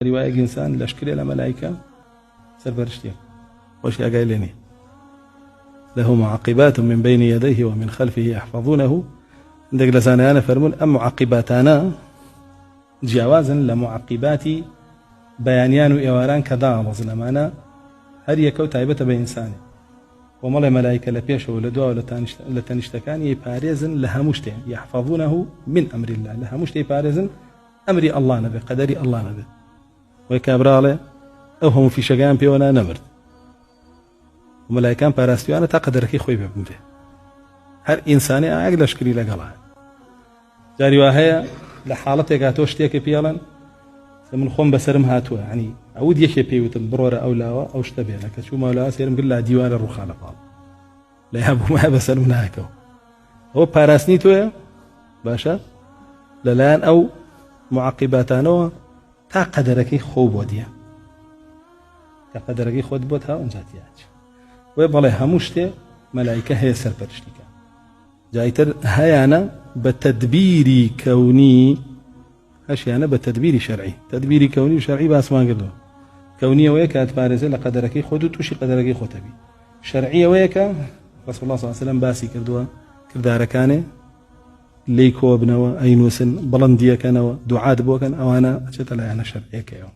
وایە ئینسان لەشکرێ لە مەلایکە سەرپەرشتیە خۆشی ئاگای لێ نییە. له معقبات من بين يديه ومن خلفه يحفظونه. عندك لە زانایانە فەرموون ئەم معقباتانە جیاوازن لە معقباتی بەیانیان و ئێواران کە داڵەزن، ئەمانە هەر یەکە و تایبەتە بە ئینسانێ. کۆمەڵێ مەلایکە لە پێشەوە لە دواوە لە تەنیشتەکانی پارێزن لە هەموو شتێ، يحفظونه من أمر الله، لە هەموو شتێ پارێزن ئەمری ئەڵڵا نەبێ، قەدەری ئەڵڵا نەبێ. وەی کابرا ئەڵێ ئەو هەموو فیشەکەیان پێوە نا نەمرد، مەلایکان پاراستویانە تا قەدەرەکەی خۆی بێ بمرێ. هەر ئینسانی ئاگ لەشکری لەگەڵا. جاری وا هەیە لە حاڵەتێکا تۆ شتێکە پێڵەن من خۆم بەسەرم هاتووە، ینی ئەوت یەکێ پێیوتم بڕۆرە ئەو لاوە ئەو شتە بێنە، کە چوومە لاوە سێرم کرد لا دیوارە ڕووخا لە پاڵ لە هەبوومایە بەسەرم ناکەوە. ئەوە پاراستنی تۆیە باشە لەلایەن ئەو معقیباتانەوە تا قەدەرەکەی خۆ بۆ دیە، کە قەدەرەکەی خۆت بۆت ها ئەنجا تیاچ. وێ بەڵێ هەموو شتێ مەلایکە هەیە سەرپەرشتیکە. جایتر هەیانە بە تەدبیری کەونی، هەشیانە بە تەدبیری شەرعی. تەدبیری کەونی و شەرعی باسمان کردووە. کەونیەوەیە کە ئەتپارێزێ لە قەدەرەکەی خۆت و تووشی قەدەرەکەی خۆتە بی. شەرعیەوەیە کە رسول الله صلی الله علیه وسلم باسی کردووە کردارەکانێ لێی کۆبنەوە، ئەینووسن، بڵندیەکەنەوە، دوعات بۆکەن، ئەوانە ئەچێتە لایەنە شەرعیەکەیەوە.